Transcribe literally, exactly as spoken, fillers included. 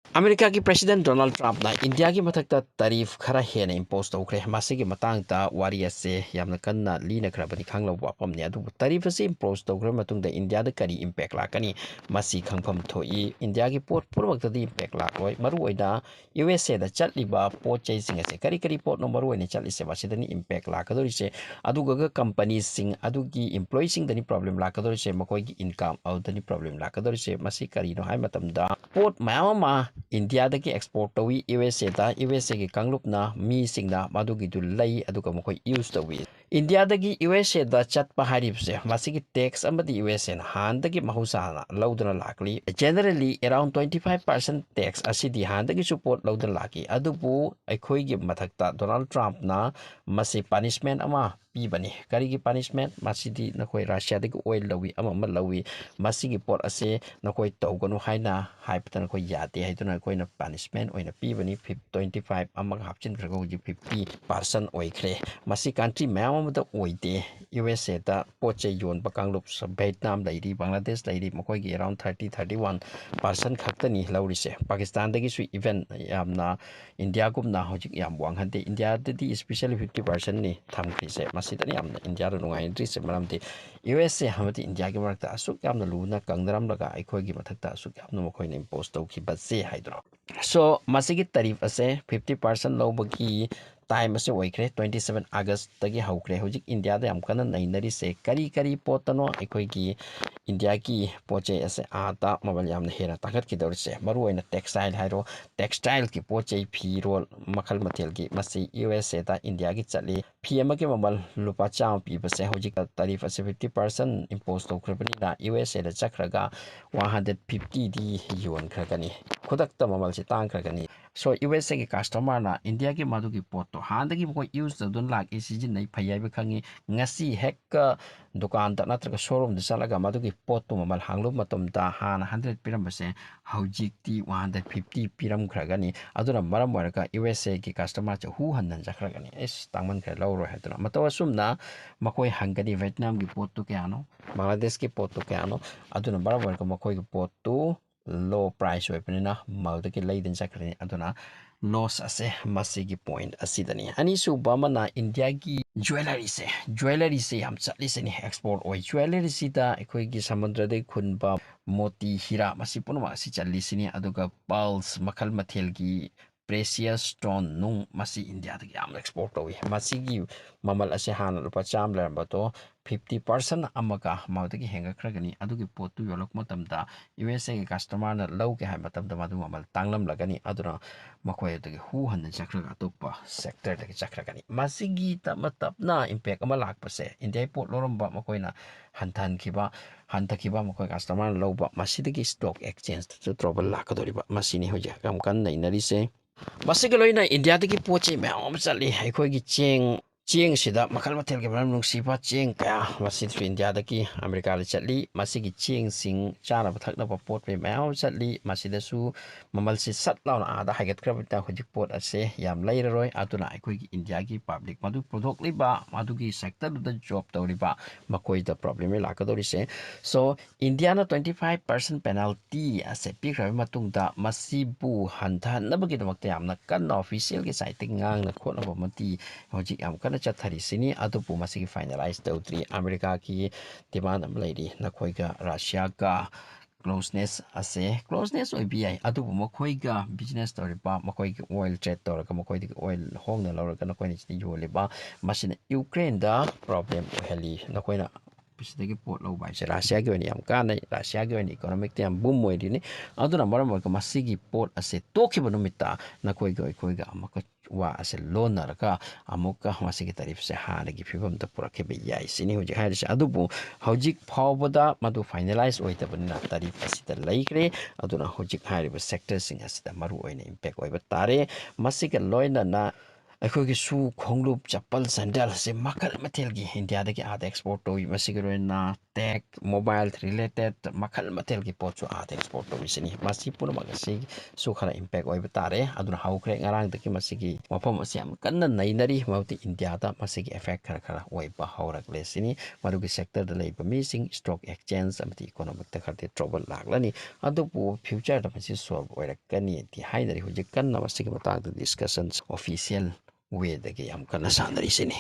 ꯑꯃꯦꯔꯤꯀꯥꯒꯤ President Donald Trumpꯅ ꯏꯟꯗꯤꯌꯥꯒꯤ ꯃꯊꯛꯇ tariff ꯈꯔ ꯍꯦꯟꯅ impose ꯇꯧꯈ꯭ꯔꯦ꯫ ꯃꯁꯤꯒꯤ ꯃꯇꯥꯡꯗ ꯋꯥꯔꯤ ꯑꯁꯦ ꯌꯥꯝꯅ ꯀꯟꯅ ꯂꯤꯅꯈ꯭ꯔꯕꯅꯤ, ꯈꯪꯂꯕ ꯋꯥꯐꯝꯅꯤ꯫ ꯑꯗꯨꯕꯨ tariff ꯑꯁꯤ impose ꯇꯧꯈ꯭ꯔꯕ ꯃꯇꯨꯡꯗ ꯏꯟꯗꯤꯌꯥꯗ ꯀꯔꯤ impact ꯂꯥꯛꯀꯅꯤ, ꯃꯁꯤ ꯈꯪꯐꯝ ꯊꯣꯛꯏ꯫ ꯏꯟꯗꯤꯌꯥꯒꯤ ꯄꯣꯠ ꯄꯨꯝꯅꯃꯛꯇꯗꯤ impact ꯂꯥꯛꯂꯣꯏ꯫ ꯃꯔꯨꯑꯣꯏꯅ ꯌꯨ ꯑꯦꯁ ꯑꯦꯗ ꯆꯠꯂꯤꯕ ꯄꯣꯠ ꯆꯩꯁꯤꯡ ꯑꯁꯦ ꯀꯔꯤ ꯀꯔꯤ ꯄꯣꯠꯅꯣ ꯃꯔꯨꯑꯣꯏꯅ ꯆꯠꯂꯤꯁꯦ, ꯃꯁꯤꯗꯅꯤ impact ꯂꯥꯛꯀꯗꯧꯔꯤꯁꯦ꯫ ꯑꯗꯨꯒ companyꯁꯤꯡ ꯑꯗꯨꯒꯤ employeeꯁꯤꯡꯗꯅꯤ problem ꯂꯥꯛꯀꯗꯧꯔꯤꯁꯦ, ꯃꯈꯣꯏꯒꯤ income ꯑꯗꯨꯗꯅꯤ problem ꯂꯥꯛꯀꯗꯧꯔꯤꯁꯦ꯫ ꯃꯁꯤ ꯀꯔꯤꯅꯣ ꯍꯥꯏꯕ ꯃꯇꯝꯗ, ꯄꯣꯠ ꯃꯌꯥꯝ ꯑꯃ ꯏꯟꯗꯤꯌꯥꯗꯒꯤ export ꯇꯧꯏ ꯌꯨ ꯑꯦꯁ ꯑꯦꯗ, ꯌꯨ ꯑꯦꯁ ꯑꯦꯒꯤ ꯀꯥꯡꯂꯨꯞꯅ, ꯃꯤꯁꯤꯡꯅ ꯃꯗꯨꯒꯤꯗꯨ ꯂꯩ, ꯑꯗꯨꯒ ꯃꯈꯣꯏ use ꯇꯧꯏ꯫ ꯏꯟꯗꯤꯌꯥꯗꯒꯤ ꯌꯨ ꯑꯦꯁ ꯑꯦꯗ ꯆꯠꯄ ꯍꯥꯏꯔꯤꯕꯁꯦ, ꯃꯁꯤꯒꯤ tax ꯑꯃꯗꯤ ꯌꯨ ꯑꯦꯁ ꯑꯦꯅ ꯍꯥꯟꯅꯗꯒꯤ ꯃꯍꯧꯁꯥꯅ ꯂꯧꯗꯨꯅ ꯂꯥꯛꯂꯤ꯫ Generally, around twenty five percent tax ꯑꯁꯤꯗꯤ ꯍꯥꯟꯅꯗꯒꯤꯁꯨ ꯄꯣꯠ ꯂꯧꯗꯨꯅ ꯂꯥꯛꯈꯤ꯫ ꯑꯗꯨꯕꯨ ꯑꯩꯈꯣꯏꯒꯤ ꯃꯊꯛꯇ Donald Trumpꯅ ꯃꯁꯤ punishment ꯑꯃ ꯄꯤꯕꯅꯤ꯫ ꯀꯔꯤꯒꯤ punishment? ꯃꯁꯤꯗꯤ ꯅꯈꯣꯏ ꯔꯁꯤꯌꯥꯗꯒꯤ oil ꯂꯧꯏ, ꯑꯃ ꯑꯃ ꯂꯧꯏ, ꯃꯁꯤꯒꯤ ꯄꯣꯠ ꯑꯁꯦ ꯅꯈꯣꯏ ꯇꯧꯒꯅꯨ ꯍꯥꯏꯅ ꯍꯥꯏꯕꯗ ꯅꯈꯣꯏ ꯌꯥꯗꯦ ꯍꯥꯏꯗꯨꯅ ꯑꯩꯈꯣꯏꯅ punishment ꯑꯣꯏꯅ ꯄꯤꯕꯅꯤ꯫ Fif-, twenty five ꯑꯃꯒ ꯍꯥꯞꯆꯤꯟꯈ꯭ꯔꯒ ꯍꯧꯖꯤꯛ fifty percent ꯑꯣꯏꯈ꯭ꯔꯦ꯫ ꯃꯁꯤ country ꯃꯌꯥꯝ ꯑꯃꯗ ꯑꯣꯏꯗꯦ꯫ ꯌꯨ ꯑꯦꯁ ꯑꯦꯗ ꯄꯣꯠ ꯆꯩ ꯌꯣꯟꯕ ꯀꯥꯡꯂꯨꯞ, ꯚꯦꯠꯅꯥꯝ ꯂꯩꯔꯤ, ꯕꯪꯒ꯭ꯂꯥꯗꯦꯁ ꯂꯩꯔꯤ, ꯃꯈꯣꯏꯒꯤ around thirty, thirty one percent ꯈꯛꯇꯅꯤ ꯂꯧꯔꯤꯁꯦ꯫ ꯄꯥꯀꯤꯁꯇꯥꯟꯗꯒꯤꯁꯨ even ꯌꯥꯝꯅ ꯏꯟꯗꯤꯌꯥꯒꯨꯝꯅ ꯍꯧꯖꯤꯛ ꯌꯥꯝ ꯋꯥꯡꯍꯟꯗꯦ꯫ ꯏꯟꯗꯤꯌꯥꯗꯗꯤ especially fifty percentꯅꯤ ꯊꯝꯈ꯭ꯔꯤꯁꯦ꯫ ꯃꯁꯤꯗꯅꯤ ꯌꯥꯝꯅ ꯏꯟꯗꯤꯌꯥꯗ ꯅꯨꯡꯉꯥꯏꯅꯗ꯭ꯔꯤꯁꯦ, ꯃꯔꯝꯗꯤ ꯌꯨ ꯑꯦꯁ ꯑꯦ ꯑꯃꯗꯤ ꯏꯟꯗꯤꯌꯥꯒꯤ ꯃꯔꯛꯇ ꯑꯁꯨꯛ ꯌꯥꯝꯅ ꯂꯨꯅ ꯀꯪꯅꯔꯝꯂꯒ ꯑꯩꯈꯣꯏꯒꯤ ꯃꯊꯛꯇ ꯑꯁꯨꯛ ꯌꯥꯝꯅ ꯃꯈꯣꯏꯅ impose ꯇꯧꯈꯤꯕꯁꯦ ꯍꯥꯏꯗꯨꯅ꯫ So, ꯃꯁꯤꯒꯤ tariff ꯑꯁꯦ fifty percent ꯂꯧꯕꯒꯤ time ꯑꯁꯤ ꯑꯣꯏꯈ꯭ꯔꯦ, twenty seven Augustꯇꯒꯤ ꯍꯧꯈ꯭ꯔꯦ꯫ ꯍꯧꯖꯤꯛ ꯏꯟꯗꯤꯌꯥꯗ ꯌꯥꯝ ꯀꯟꯅ ꯅꯩꯅꯔꯤꯁꯦ ꯀꯔꯤ ꯀꯔꯤ ꯄꯣꯠꯇꯅꯣ? ꯑꯩꯈꯣꯏꯒꯤ ꯏꯟꯗꯤꯌꯥꯒꯤ ꯄꯣꯠ ꯆꯩ ꯑꯁꯦ ꯑꯥꯗ ꯃꯃꯜ ꯌꯥꯝꯅ ꯍꯦꯟꯅ ꯇꯥꯡꯈꯠꯈꯤꯗꯧꯔꯤꯁꯦ, ꯃꯔꯨꯑꯣꯏꯅ textile ꯍꯥꯏꯔꯣ, textileꯒꯤ ꯄꯣꯠ ꯆꯩ, ꯐꯤꯔꯣꯜ ꯃꯈꯜ ꯃꯊꯦꯜꯒꯤ, ꯃꯁꯤ ꯌꯨ ꯑꯦꯁ ꯑꯦꯗ ꯏꯟꯗꯤꯌꯥꯒꯤ ꯆꯠꯂꯤ꯫ ꯐꯤ ꯑꯃꯒꯤ ꯃꯃꯜ ꯂꯨꯄꯥ ꯆꯥꯝꯃ ꯄꯤꯕꯁꯦ ꯍꯧꯖꯤꯛ tariff ꯑꯁꯦ fifty percent impose ꯇꯧꯈ꯭ꯔꯕꯅꯤꯅ ꯌꯨ ꯑꯦꯁ ꯑꯦꯗ ꯆꯠꯈ꯭ꯔꯒ one hundred fiftyꯗꯤ ꯌꯣꯟꯈ꯭ꯔꯒꯅꯤ꯫ ꯈꯨꯗꯛꯇ ꯃꯃꯜꯁꯦ ꯇꯥꯡꯈ꯭ꯔꯒꯅꯤ꯫ So, ꯌꯨ ꯑꯦꯁ ꯑꯦꯒꯤ customerꯅ ꯏꯟꯗꯤꯌꯥꯒꯤ ꯃꯗꯨꯒꯤ ꯄꯣꯠꯇꯣ ꯍꯥꯟꯅꯗꯒꯤ ꯃꯈꯣꯏ use ꯇꯧꯗꯨꯅ ꯂꯥꯛꯏ, ꯁꯤꯖꯤꯟꯅꯩ, ꯐꯩ ꯍꯥꯏꯕ ꯈꯪꯉꯤ꯫ ꯉꯁꯤ ꯍꯦꯛ ꯗꯨꯀꯥꯟꯗ ꯅꯠꯇ꯭ꯔꯒ showroomꯗ ꯆꯠꯂꯒ ꯃꯗꯨꯒꯤ ꯄꯣꯠꯇꯨ ꯃꯃꯜ ꯍꯥꯡꯂꯨꯕ ꯃꯇꯝꯗ ꯍꯥꯟꯅ hundred ꯄꯤꯔꯝꯕꯁꯦ ꯍꯧꯖꯤꯛꯇꯤ one hundred fifty ꯄꯤꯔꯝꯈ꯭ꯔꯒꯅꯤ꯫ ꯑꯗꯨꯅ ꯃꯔꯝ ꯑꯣꯏꯔꯒ ꯌꯨ ꯑꯦꯁ ꯑꯦꯒꯤ customerꯁꯦ ꯍꯨ ꯍꯟ ꯍꯟꯖꯈ꯭ꯔꯒꯅꯤ꯫ "ꯑꯦꯁ, ꯇꯥꯡꯃꯟꯈ꯭ꯔꯦ, ꯂꯧꯔꯣꯏ" ꯍꯥꯏꯗꯅ꯫ ꯃꯇꯧ ꯑꯁꯨꯝꯅ ꯃꯈꯣꯏ ꯍꯪꯒꯅꯤ, "ꯚꯦꯠꯅꯥꯝꯒꯤ ꯄꯣꯠꯇꯨ ꯀꯌꯥꯅꯣ? ꯕꯪꯒ꯭ꯂꯥꯗꯦꯁꯀꯤ ꯄꯣꯠꯇꯨ ꯀꯌꯥꯅꯣ?" ꯑꯗꯨꯅ ꯃꯔꯝ ꯑꯣꯏꯔꯒ ꯃꯈꯣꯏꯒꯤ ꯄꯣꯠꯇꯨ low price ꯑꯣꯏꯕꯅꯤꯅ ꯃꯗꯨꯗꯒꯤ ꯂꯩꯗꯅ ꯆꯠꯈ꯭ꯔꯅꯤ꯫ ꯑꯗꯨꯅ loss ꯑꯁꯦ ꯃꯁꯤꯒꯤ point ꯑꯁꯤꯗꯅꯤ꯫ ꯑꯅꯤꯁꯨꯕ ꯑꯃꯅ ꯏꯟꯗꯤꯌꯥꯒꯤ jewelleryꯁꯦ, jewelleryꯁꯦ ꯌꯥꯝ ꯆꯠꯂꯤꯁꯤꯅꯤ, export ꯑꯣꯏ꯫ Jewelleryꯁꯤꯗ ꯑꯩꯈꯣꯏꯒꯤ ꯁꯃꯨꯗ꯭ꯔꯗꯒꯤ ꯈꯨꯟꯕ ꯃꯣꯇꯤ, ꯍꯤꯔꯥ, ꯃꯁꯤ ꯄꯨꯝꯅꯃꯛ ꯑꯁꯤ ꯆꯜꯂꯤꯁꯤꯅꯤ꯫ ꯑꯗꯨꯒ pearls ꯃꯈꯜ ꯃꯊꯦꯜꯒꯤ precious stone ꯅꯨꯡ, ꯃꯁꯤ ꯏꯟꯗꯤꯌꯥꯗꯒꯤ ꯌꯥꯝꯅ export ꯇꯧꯏ꯫ ꯃꯁꯤꯒꯤ ꯃꯃꯜ ꯑꯁꯦ ꯍꯥꯟꯅ ꯂꯨꯄꯥ ꯆꯥꯝꯃ ꯂꯩꯔꯝꯕꯗꯣ fifty percent ꯑꯃꯒ ꯃꯗꯨꯗꯒꯤ ꯍꯦꯟꯒꯠꯈ꯭ꯔꯒꯅꯤ꯫ ꯑꯗꯨꯒꯤ ꯄꯣꯠꯇꯨ ꯌꯣꯜꯂꯛꯄ ꯃꯇꯝꯗ USAꯒꯤ customerꯅ ꯂꯧꯒꯦ ꯍꯥꯏꯕ ꯃꯇꯝꯗ ꯃꯗꯨ ꯃꯃꯜ ꯇꯥꯡꯂꯝꯂꯒꯅꯤ꯫ ꯑꯗꯨꯅ ꯃꯈꯣꯏ ꯑꯗꯨꯗꯒꯤ ꯍꯨ ꯍꯟꯅ ꯆꯠꯈ꯭ꯔꯒ ꯑꯇꯣꯞꯄ sectorꯗꯒꯤ ꯆꯠꯈ꯭ꯔꯒꯅꯤ꯫ ꯃꯁꯤꯒꯤ ꯇꯞꯅ ꯇꯞꯅ impact ꯑꯃ ꯂꯥꯛꯄꯁꯦ, ꯏꯟꯗꯤꯌꯥꯒꯤ ꯄꯣꯠ ꯂꯧꯔꯝꯕ ꯃꯈꯣꯏꯅ ꯍꯟꯊꯍꯟꯈꯤꯕ, ꯍꯟꯊꯈꯤꯕ ꯃꯈꯣꯏ customerꯅ ꯂꯧꯕ, ꯃꯁꯤꯗꯒꯤ stock exchangeꯇꯁꯨ trouble ꯂꯥꯛꯀꯗꯧꯔꯤꯕ, ꯃꯁꯤꯅꯤ ꯍꯧꯖꯤꯛ ꯌꯥꯝ ꯀꯟꯅ ꯅꯩꯅꯔꯤꯁꯦ꯫ ꯃꯁꯤꯒ ꯂꯣꯏꯅ ꯏꯟꯗꯤꯌꯥꯗꯒꯤ ꯄꯣꯠ ꯆꯩ ꯃꯌꯥꯝ ꯑꯃ ꯆꯠꯂꯤ꯫ ꯑꯩꯈꯣꯏꯒꯤ ꯆꯦꯡ, ꯆꯦꯡꯁꯤꯗ ꯃꯈꯜ ꯃꯊꯦꯜꯒꯤ ꯃꯅꯝ ꯅꯨꯡꯁꯤꯕ ꯆꯦꯡ ꯀꯌꯥ, ꯃꯁꯤꯁꯨ ꯏꯟꯗꯤꯌꯥꯗꯒꯤ ꯑꯃꯦꯔꯤꯀꯥꯗ ꯆꯠꯂꯤ꯫ ꯃꯁꯤꯒꯤ ꯆꯦꯡꯁꯤꯡ, ꯆꯥꯅꯕ ꯊꯛꯅꯕ ꯄꯣꯠ ꯆꯩ ꯃꯌꯥꯝ ꯑꯃ ꯆꯠꯂꯤ꯫ ꯃꯁꯤꯗꯁꯨ ꯃꯃꯜꯁꯤ ꯁꯠ ꯂꯥꯎꯅ ꯑꯥꯗ ꯍꯥꯏꯒꯠꯈ꯭ꯔꯕꯅꯤꯅ ꯍꯧꯖꯤꯛ ꯄꯣꯠ ꯑꯁꯦ ꯌꯥꯝ ꯂꯩꯔꯔꯣꯏ꯫ ꯑꯗꯨꯅ ꯑꯩꯈꯣꯏꯒꯤ ꯏꯟꯗꯤꯌꯥꯒꯤ public, ꯃꯗꯨ ꯄꯨꯊꯣꯛꯂꯤꯕ, ꯃꯗꯨꯒꯤ sectorꯗꯨꯗ job ꯇꯧꯔꯤꯕ ꯃꯈꯣꯏꯗ problem ꯂꯥꯛꯀꯗꯧꯔꯤꯁꯦ꯫ So, ꯏꯟꯗꯤꯌꯥꯅ twenty five percent penalty ꯑꯁꯦ ꯄꯤꯈ꯭ꯔꯕ ꯃꯇꯨꯡꯗ, ꯃꯁꯤꯕꯨ ꯍꯟꯊꯍꯟꯅꯕꯒꯤꯗꯃꯛꯇ ꯌꯥꯝꯅ ꯀꯟꯅ officialꯒꯤ sideꯇꯒꯤ ꯉꯥꯡꯅ ꯈꯣꯠꯅꯕ ꯑꯃꯗꯤ ꯍꯧꯖꯤꯛ ꯌꯥꯝ ꯀꯟꯅ ꯆꯠꯊꯔꯤꯁꯤꯅꯤ꯫ ꯑꯗꯨꯕꯨ ꯃꯁꯤꯒꯤ finalize ꯇꯧꯗ꯭ꯔꯤ꯫ ꯑꯃꯦꯔꯤꯀꯥꯒꯤ demand ꯑꯃ ꯂꯩꯔꯤ, ꯅꯈꯣꯏꯒ ꯔꯁꯤꯌꯥꯒ closeness ꯑꯁꯦ, closeness ꯑꯣꯏꯕ ꯌꯥꯏ, ꯑꯗꯨꯕꯨ ꯃꯈꯣꯏꯒ business ꯇꯧꯔꯤꯕ, ꯃꯈꯣꯏꯒꯤ oil trade ꯇꯧꯔꯒ, ꯃꯈꯣꯏꯗꯒꯤ oil ꯍꯣꯡꯅ ꯂꯧꯔꯒ ꯅꯈꯣꯏꯅ ꯁꯤꯗ ꯌꯣꯜꯂꯤꯕ, ꯃꯁꯤꯅ ꯌꯨꯀ꯭ꯔꯦꯟꯗ problem ꯑꯣꯏꯍꯜꯂꯤ꯫ ꯅꯈꯣꯏꯅ ꯁꯤꯗꯒꯤ ꯄꯣꯠ ꯂꯧꯕ ꯍꯥꯏꯁꯦ ꯔꯁꯤꯌꯥꯒꯤ ꯑꯣꯏꯅ ꯌꯥꯝ ꯀꯥꯟꯅꯩ, ꯔꯁꯤꯌꯥꯒꯤ ꯑꯣꯏꯅ economicꯇ ꯌꯥꯝ boom ꯑꯣꯏꯔꯤꯅꯤ꯫ ꯑꯗꯨꯅ ꯃꯔꯝ ꯑꯣꯏꯔꯒ ꯃꯁꯤꯒꯤ ꯄꯣꯠ ꯑꯁꯦ ꯇꯣꯛꯈꯤꯕ ꯅꯨꯃꯤꯠꯇ ꯅꯈꯣꯏꯒ ꯑꯩꯈꯣꯏꯒ ꯑꯃꯨꯛꯀ ꯋꯥ ꯑꯁꯦ ꯂꯣꯟꯅꯔꯒ ꯑꯃꯨꯛꯀ ꯃꯁꯤꯒꯤ tariffꯁꯦ ꯍꯥꯟꯅꯒꯤ ꯐꯤꯕꯝꯗ ꯄꯨꯔꯛꯈꯤꯕ ꯌꯥꯏ, ꯁꯤꯅꯤ ꯍꯧꯖꯤꯛ ꯍꯥꯏꯔꯤꯁꯦ꯫ ꯑꯗꯨꯕꯨ ꯍꯧꯖꯤꯛ ꯐꯥꯎꯕꯗ ꯃꯗꯨ finalize ꯑꯣꯏꯗꯕꯅꯤꯅ tariff ꯑꯁꯤꯗ ꯂꯩꯈ꯭ꯔꯦ꯫ ꯑꯗꯨꯅ ꯍꯧꯖꯤꯛ ꯍꯥꯏꯔꯤꯕ sectorꯁꯤꯡ ꯑꯁꯤꯗ ꯃꯔꯨ ꯑꯣꯏꯅ impact ꯑꯣꯏꯕ ꯇꯥꯔꯦ꯫ ꯃꯁꯤꯒ ꯂꯣꯏꯅꯅ ꯑꯩꯈꯣꯏꯒꯤ ꯁꯨ, ꯈꯣꯡꯎꯞ, ꯆꯄꯜ, ꯁꯦꯟꯗꯜ ꯑꯁꯤ ꯃꯈꯜ ꯃꯊꯦꯜꯒꯤ ꯏꯟꯗꯤꯌꯥꯗꯒꯤ ꯑꯥꯗ ꯑꯦꯛꯁꯄꯣꯔꯠ ꯇꯧꯏ꯫ ꯃꯁꯤꯒꯤ ꯑꯣꯏꯅ ꯇꯦꯛ, ꯃꯣꯕꯥꯏꯜ ꯔꯤꯂꯦꯇꯦꯠ ꯃꯈꯜ ꯃꯊꯦꯜꯒꯤ ꯄꯣꯠꯁꯨ ꯑꯥꯗ ꯑꯦꯛꯁꯄꯣꯔꯠ ꯇꯧꯏ ꯁꯤꯅꯤ꯫ ꯃꯁꯤ ꯄꯨꯝꯅꯃꯛ ꯑꯁꯤꯁꯨ ꯈꯔ ꯏꯝꯄꯦꯛ ꯑꯣꯏꯕ ꯇꯥꯔꯦ꯫ ꯑꯗꯨꯅ ꯍꯧꯈ꯭ꯔꯦ, ꯉꯔꯥꯡꯗꯒꯤ ꯃꯁꯤꯒꯤ ꯃꯐꯝ ꯑꯁꯤ ꯌꯥꯝ ꯀꯟꯅ ꯅꯩꯅꯔꯤ꯫ ꯃꯔꯨꯗꯤ ꯏꯟꯗꯤꯌꯥꯗ ꯃꯁꯤꯒꯤ ꯏꯐꯦꯛ ꯈꯔ ꯈꯔ ꯑꯣꯏꯕ ꯍꯧꯔꯛꯂꯦ ꯁꯤꯅꯤ꯫ ꯃꯗꯨꯒꯤ ꯁꯦꯛꯇꯔꯗ ꯂꯩꯕ ꯃꯤꯁꯤꯡ, ꯁ꯭ꯇꯣꯛ ꯑꯦꯛꯁꯆꯦꯟꯖ ꯑꯃꯗꯤ ꯏꯀꯣꯅꯣꯃꯤꯛꯇ ꯈꯔꯗꯤ ꯇ꯭ꯔꯣꯕꯜ ꯂꯥꯛꯂꯅꯤ꯫ ꯑꯗꯨꯕꯨ ꯐ꯭ꯌꯨꯆꯔꯗ ꯃꯁꯤ ꯁꯣꯜꯕ ꯑꯣꯏꯔꯛꯀꯅꯤꯗꯤ ꯍꯥꯏꯅꯔꯤ꯫ ꯍꯧꯖꯤꯛ ꯀꯟꯅ ꯃꯁꯤꯒꯤ ꯃꯇꯥꯡꯗ ꯗꯤꯁꯀꯁꯟ ꯑꯣꯐꯤꯁꯤꯌꯦꯜ ꯋꯦꯗꯒꯤ ꯌꯥꯝ ꯀꯟꯅ ꯁꯥꯟꯅꯔꯤꯁꯤꯅꯤ꯫